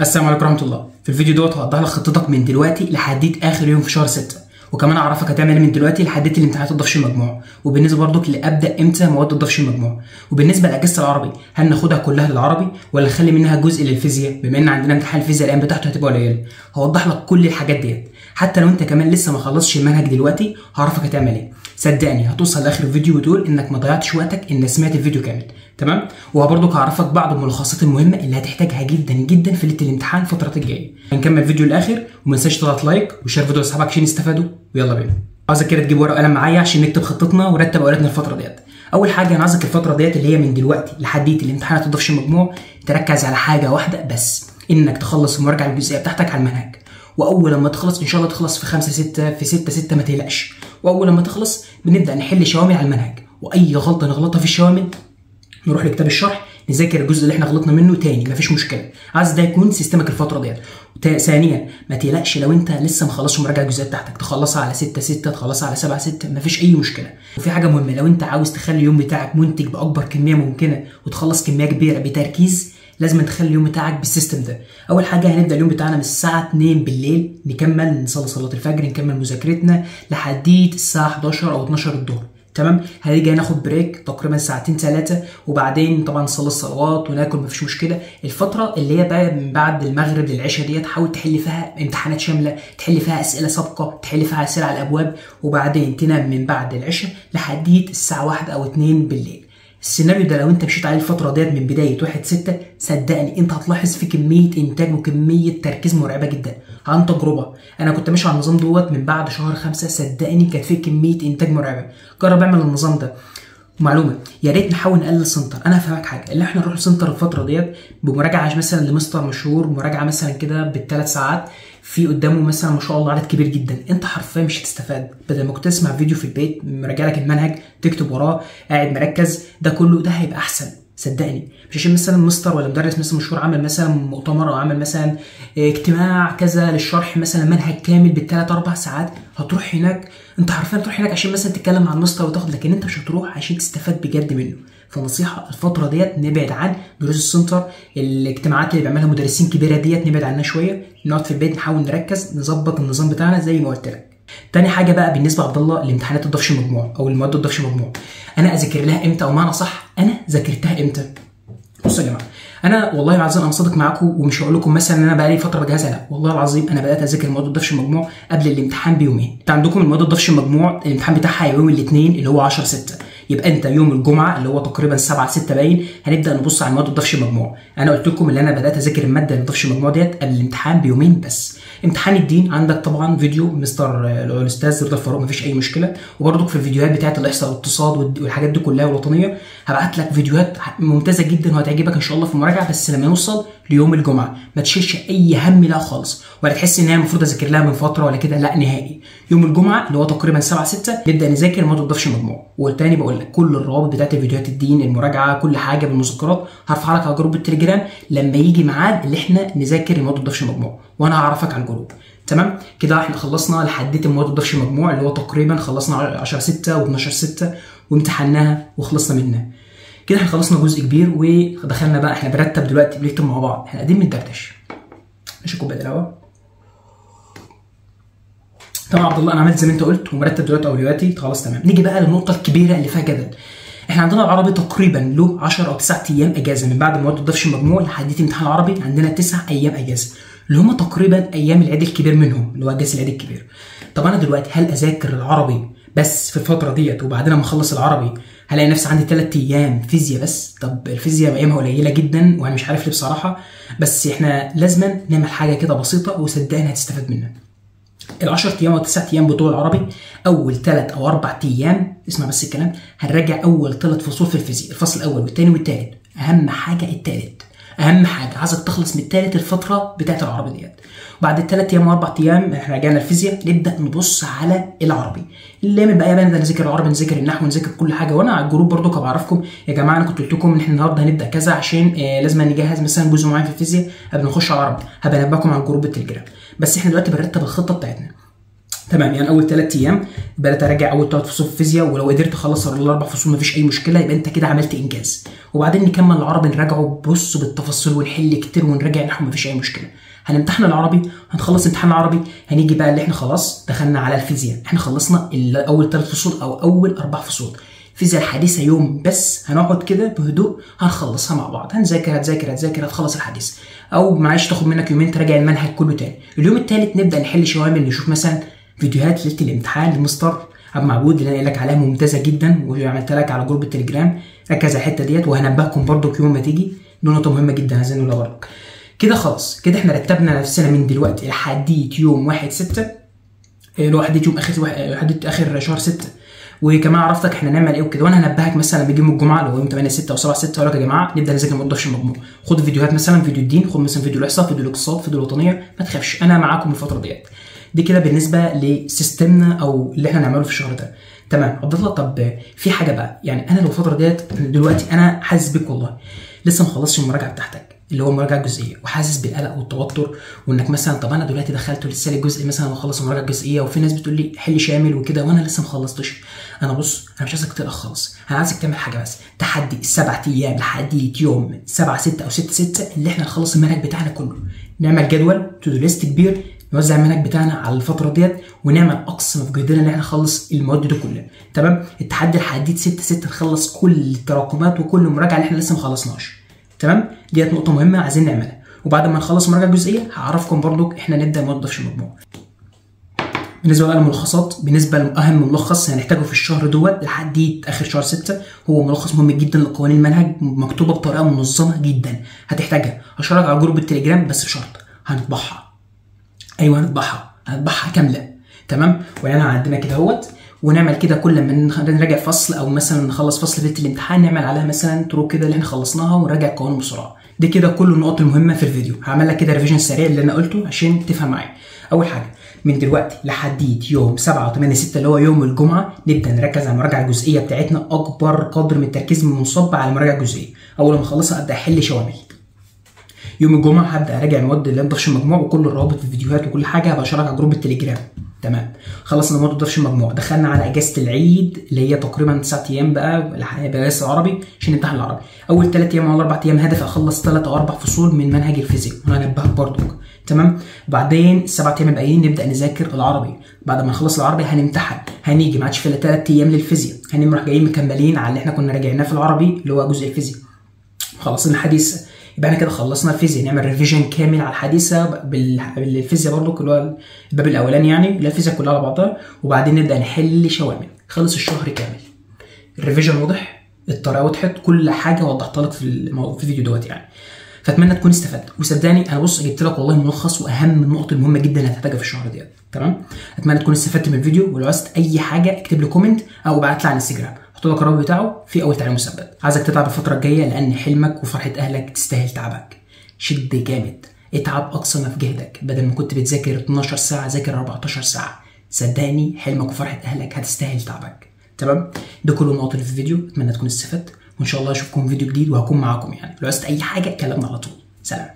السلام عليكم ورحمة الله. في الفيديو دوت هوضح لك خطتك من دلوقتي لحديت اخر يوم في شهر 6، وكمان اعرفك هتعمل ايه من دلوقتي لحديت الامتحانات تضافش المجموع، وبالنسبة برضك لابدا امتى مواد تضافش المجموع، وبالنسبة لاجازه العربي هل ناخدها كلها للعربي ولا نخلي منها جزء للفيزياء بما ان عندنا امتحان الفيزياء الايام بتاعته هتبقى قليله. هوضح لك كل الحاجات ديت، حتى لو انت كمان لسه ما خلصتش المنهج دلوقتي هعرفك هتعمل ايه. صدقني هتوصل لاخر الفيديو وتقول انك ما ضيعتش وقتك ان سمعت الفيديو كامل، تمام؟ وبرضك هعرفك بعض الملخصات المهمة اللي هتحتاجها جدا جدا في ليلة الامتحان الفترة الجاية. هنكمل الفيديو للاخر، وما تنساش تضغط like و share فيديو لاصحابك عشان يستفادوا، ويلا بينا. عاوزك كده تجيب ورقة وقلم معايا عشان نكتب خطتنا ونرتب اولوياتنا الفترة ديت. اول حاجة انا عايزك الفترة ديت اللي هي من دلوقتي لحد الامتحان تضافش مجموع تركز على حاجة واحدة بس، انك تخلص المراجعة الجزئية بتاعتك على المنهج. واول لما تخلص ان شاء الله تخلص في 5 6 في 6 6 ما تقلقش. واول لما تخلص بنبدا نحل شوامل على المنهج، واي غلطه نغلطها في الشوامل نروح لكتاب الشرح نذاكر الجزء اللي احنا غلطنا منه تاني، مفيش مشكلة. عايز ده يكون system ك الفترة ديت. ثانيا ما تقلقش لو انت لسه مخلصش المراجعة الجزئية بتاعتك، تخلصها على 6 6 تخلصها على 7 6 مفيش اي مشكلة. وفي حاجة مهمة، لو انت عاوز تخلي اليوم بتاعك منتج باكبر كمية ممكنة وتخلص كمية كبيرة بتركيز، لازم تخلي اليوم بتاعك بال system ده. اول حاجة هنبدا اليوم بتاعنا من الساعة 2 بالليل، نكمل نصلي صلاة الفجر، نكمل مذاكرتنا لحديت الساعة 11 او 12 الظهر، تمام؟ هنيجي ناخد break تقريبا ساعتين ثلاثة، وبعدين طبعا نصلي الصلوات وناكل مفيش مشكلة. الفترة اللي هي بقى من بعد المغرب للعشاء ديت حاول تحل فيها امتحانات شاملة، تحل فيها اسئلة سابقه، تحل فيها اسئلة على الابواب، وبعدين تنام من بعد العشاء لحديت الساعة 1 او 2 بالليل. السيناريو ده لو انت مشيت عليه الفترة ديت من بداية 1 6 صدقني انت هتلاحظ في كمية انتاج وكمية تركيز مرعبة جدا. عن تجربه، انا كنت ماشي على النظام دوت من بعد شهر 5، صدقني كانت في كمية انتاج مرعبة. جرب اعمل النظام ده. معلومة، يا ريت نحاول نقلل center. انا هفهمك حاجة، اللي احنا نروح center الفترة ديت بمراجعه مثلا لمستر مشهور، مراجعه مثلا كده بالثلاث ساعات، في قدامه مثلا ما شاء الله عدد كبير جدا، انت حرفيا مش هتستفاد. بدل ما كنت تسمع فيديو في البيت مراجع لك المنهج تكتب وراه قاعد مركز، ده كله ده هيبقى احسن صدقني. مش عشان مثلا مستر ولا مدرس مثلا مشهور عمل مثلا مؤتمر او عمل مثلا اجتماع كذا للشرح مثلا منهج كامل بالثلاث اربع ساعات، هتروح هناك انت حرفيا تروح هناك عشان مثلا تتكلم مع المستر وتاخد، لكن انت مش هتروح عشان تستفاد بجد منه. فنصيحه الفترة ديت نبعد عن دروس ال center، الاجتماعات اللي بيعملها مدرسين كبيرة ديت نبعد عنها شوية، نقعد في البيت نحاول نركز نظبط النظام بتاعنا زي ما قلت لك. تاني حاجة بقى بالنسبة لعبد الله الامتحانات تضافش مجموع او المواد تضافش مجموع، انا اذاكر لها امتى؟ او معنى صح انا ذاكرتها امتى؟ بصوا يا جماعة، انا والله العظيم انا صادق معاكم ومش هقول لكم مثلا ان انا بقالي فترة بجهزها، لا والله العظيم انا بدات اذاكر المواد تضافش مجموع قبل الامتحان بيومين. انت عندكم المواد تضافش مجموع الامتحان بتاعها يوم الاثنين اللي هو 10 6، يبقى انت يوم الجمعة اللي هو تقريبا 7 6 باين هنبدا نبص على المواد تضافش مجموع. انا قلت لكم ان انا بدات اذاكر المادة اللي تضافش مجموع ديت قبل الامتحان بيومين بس. امتحان الدين عندك طبعا فيديو مستر الاستاذ رضا الفاروق مفيش اي مشكلة، وبرضك في الفيديوهات بتاعه الاحصاء والاقتصاد والحاجات دي كلها والوطنيه هبعت لك فيديوهات ممتازة جدا وهتعجبك ان شاء الله في المراجعة. بس لما نوصل ليوم الجمعة ما تشيلش اي هم لا خالص، ولا تحس ان هي المفروض اذاكر لها من فترة ولا كده، لا نهائي. يوم الجمعة اللي هو تقريبا 7 6 نبدا نذاكر المواد تضافش مجموع. والتاني بقول لك كل الروابط بتاعت فيديوهات الدين، المراجعة، كل حاجة بالمذكرات هرفعها لك على group التليجرام لما يجي ميعاد اللي احنا نذاكر المواد تضافش مجموع، وانا هعرفك على ال group. تمام كده احنا خلصنا لحديت المواد تضافش مجموع اللي هو تقريبا خلصنا 10 6 و12 6 وامتحناها وخلصنا منها. كده احنا خلصنا جزء كبير ودخلنا بقى احنا بنرتب دلوقتي بنكتب مع بعض، احنا قاعدين بندردش. ماشي كوباية القهوة. طبعا عبد الله انا عملت زي ما انت قلت ومرتب دلوقتي اولوياتي خلاص تمام. نيجي بقى للنقطة الكبيرة اللي فيها جدل. احنا عندنا العربي تقريبا له 10 او 9 ايام اجازه من بعد المواد تضافش مجموع لحد امتحان العربي، عندنا 9 ايام اجازه اللي هم تقريبا ايام العيد الكبير منهم اللي هو اجازه العيد الكبير. طب انا دلوقتي هل اذاكر العربي بس في الفترة ديت وبعدين لما اخلص العربي هلاقي نفسي عندي 3 ايام فيزياء بس؟ طب الفيزياء ايامها قليله جدا وانا مش عارف ليه بصراحة، بس احنا لازم نعمل حاجة كده بسيطة وصدقني هتستفاد منها. ال10 ايام او 9 ايام بتوع العربي اول 3 او 4 ايام اسمع بس الكلام، هنراجع اول 3 فصول في الفيزياء، الفصل الاول والثاني والثالث. اهم حاجة الثالث، اهم حاجة عايزك تخلص من الثالث الفترة بتاعت العربي ديت. بعد الثلاث ايام واربع ايام احنا رجعنا الفيزياء نبدا نبص على العربي اللي من بقى نبدا نذاكر العربي، نذاكر النحو، نذاكر كل حاجة. وانا على ال group برضو بعرفكم يا جماعة انا كنت قلت لكم ان احنا النهارده هنبدا كذا عشان لازم نجهز مثلا جزء معين في الفيزياء قبل ما نخش على العربي، هبقى انبهكم على ال group التليجرام. بس احنا دلوقتي بنرتب الخطة بتاعتنا. تمام، يعني اول 3 ايام بدات اراجع اول 3 فصول في الفيزياء، ولو قدرت اخلص ال4 فصول مفيش اي مشكلة، يبقى انت كده عملت انجاز. وبعدين نكمل العربي نراجعه بص بالتفاصيل ونحل كتير ونراجع نحو، مفيش اي مشكلة. هنمتحن العربي، هنخلص امتحان العربي، هنيجي بقى اللي احنا خلاص دخلنا على الفيزياء، احنا خلصنا اول 3 فصول او اول 4 فصول. الفيزياء الحديثة يوم بس هنقعد كده بهدوء هنخلصها مع بعض، هنذاكر هتذاكر هتذاكر هتخلص الحديث، او معلش تاخد منك يومين تراجع المنهج كله تاني. اليوم الثالث نبدا نحل شوامل، نشوف مثلا فيديوهات ليلة الامتحان لمستر عبد المعبود اللي انا قايل لك عليها ممتازة جدا، وعملتها لك على group التليجرام، ركز على الحتة ديت وهنبهكم برضو يوم ما تيجي، دي نقطة مهمة جدا عايزين نقولها برضك. كده خلاص كده احنا رتبنا نفسنا من دلوقتي لحد يوم 1/6، اللي هو لحد يوم اخر لحد اخر شهر 6، وكمان عرفتك احنا نعمل ايه وكده. وانا هنبهك مثلا لما يجي يوم الجمعة اللي هو يوم 8/6 او 7/6، اقول لك يا جماعة نبدا نذاكر ما تضيفش المجموع، خد فيديوهات مثلا فيديو الدين، خد مثلا فيديو الاحصاء، فيديو الاقتصاد، فيديو الوطنية، ما تخافش انا معاكم الفترة ديت. دي كده بالنسبة ل system نا او اللي احنا نعمله في الشهر ده. تمام عبد الله، طب في حاجة بقى، يعني انا لو الفترة ديت دلوقتي انا حاسس بيك والله لسه ما خلصتش المراجعة بتاعتك اللي هو المراجعة الجزئية، وحاسس بالقلق والتوتر، وانك مثلا طب انا دلوقتي دخلت ولسه لي جزء مثلا واخلص المراجعة الجزئية، وفي ناس بتقول لي حل شامل وكده وانا لسه ما خلصتش. انا بص انا مش عايزك تقلق خالص، انا عايزك تعمل حاجة بس، تحدي 7 ايام لحد يوم 7/6 او 6/6 اللي احنا نخلص المنهج بتاعنا كله، نعمل جدول to do list كبير نوزع المنهج بتاعنا على الفترة ديت، ونعمل اقصى ما في جهدنا ان احنا نخلص المواد دي كلها. تمام، التحدي لحد 6/6 نخلص كل التراكمات وكل المراجعة اللي احنا لسه ما خلصناش. تمام، ديت نقطة مهمة عايزين نعملها. وبعد ما نخلص المراجعة الجزئية هعرفكم برضو احنا نبدا مواد ضفش المجموع. بالنسبة بقى للملخصات، بالنسبة لاهم ملخص هنحتاجه في الشهر دوت لحد اخر شهر 6، هو ملخص مهم جدا لقوانين المنهج، مكتوبة بطريقة منظمة جدا، هتحتاجها. هشارك على group التليجرام بس بشرط هنطبعها. ايوه هنطبعها، هنطبعها كاملة. تمام، ويعني عندنا كده اهوت، ونعمل كده كل ما نراجع فصل او مثلا نخلص فصل ليلة الامتحان نعمل عليها مثلا ترو كده اللي احنا خلصناها ونراجع القوانين بسرعة. دي كده كل النقط المهمة في الفيديو. هعمل لك كده revision سريع اللي انا قلته عشان تفهم معايا. اول حاجة من دلوقتي لحد يوم 7 و8/6 اللي هو يوم الجمعة نبدا نركز على المراجعة الجزئية بتاعتنا، اكبر قدر من التركيز منصب على المراجعة الجزئية. اول ما اخلصها ابدا احل شوامل. يوم الجمعة هبدا اراجع المواد اللي ما تضيفش المجموع وكل الروابط في الفيديوهات وكل حاجة هبقى اشارك على group التليجرام. تمام، خلصنا المواد ما تضيفش المجموع، دخلنا على اجازه العيد اللي هي تقريبا 9 ايام بقى اجازه العربي عشان نمتحن العربي. اول 3 ايام ولا 4 ايام هدف اخلص 3 او 4 فصول من منهج الفيزياء، وانا هنبهك برضك. تمام، بعدين 7 ايام الباقيين نبدا نذاكر العربي. بعد ما نخلص العربي هنمتحن، هنيجي ما عادش في الا 3 ايام للفيزياء، هنروح جايين مكملين على اللي احنا كنا راجعناه في العربي اللي هو جزء الفيزياء. خلصنا الحديث، يبقى احنا كده خلصنا الفيزياء، نعمل revision كامل على الحديثة بالفيزياء برضو اللي هو الباب الاولاني يعني اللي هي الفيزياء كلها على بعضها، وبعدين نبدا نحل شوامل. خلص الشهر كامل. ال revision واضح، الطريقة وضحت، كل حاجة وضحتها لك في الفيديو دوت يعني. فاتمنى تكون استفدت، وصدقني انا بص جبت لك والله ملخص واهم النقط المهمة جدا اللي هتحتاجها في الشهر ديت. تمام، اتمنى تكون استفدت من الفيديو، ولو عايز اي حاجة اكتب لي comment او ابعت لي على الانستجرام، هحط لك الرابط بتاعه في اول تعليق مثبت. عايزك تتعب الفترة الجاية لان حلمك وفرحه اهلك تستاهل تعبك. شد جامد، اتعب اقصى ما في جهدك، بدل ما كنت بتذاكر 12 ساعة ذاكر 14 ساعة. صدقني حلمك وفرحه اهلك هتستاهل تعبك. تمام، ده كل النقط اللي في الفيديو، اتمنى تكون استفدت، وان شاء الله اشوفكم فيديو جديد وهكون معاكم يعني. لو عايزت اي حاجة كلمنا على طول. سلام.